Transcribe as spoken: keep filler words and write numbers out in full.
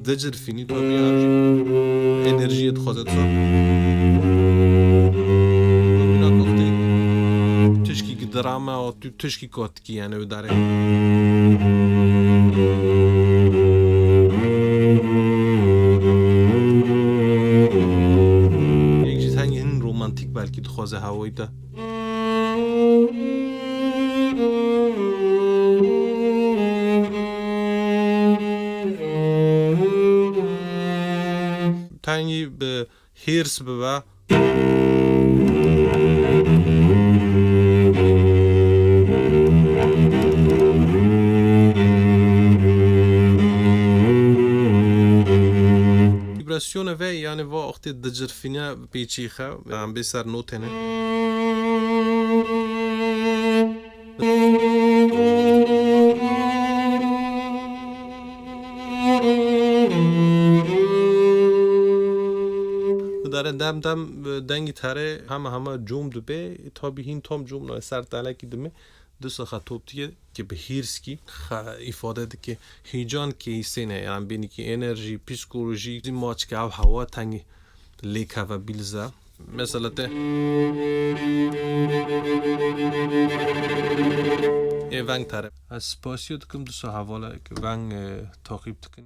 Dicirfînî, tabî, ev jî enerjiyê dixwaze, dixwaze. Bîna goxtê tişkî gidirame, û tu tişkî katikî, yani, wê darê. Yek jî hengî hin romantîk belkî dixwaze hawayî de. Tengî bi hêrs bibe. Vîbrasyona ve, yani, va wextê dicirfîne pêçî xe, em bê ser notê ne. Dare dem dem dengî tere hema hema com dibe, tabî hîn tam com naye, ser telekî dime, du sexe top diye ki bi hîrskî xe îfade dike hîcan ki hîsêne, yani bênî ki enerjî, psîkolojî, zî maçke ev hewa tengî lêkeve bîlze. Mesela te ê veng tere. Ez spasiyo dikim, du sexe hevala ki veng, e, taqîb dikin.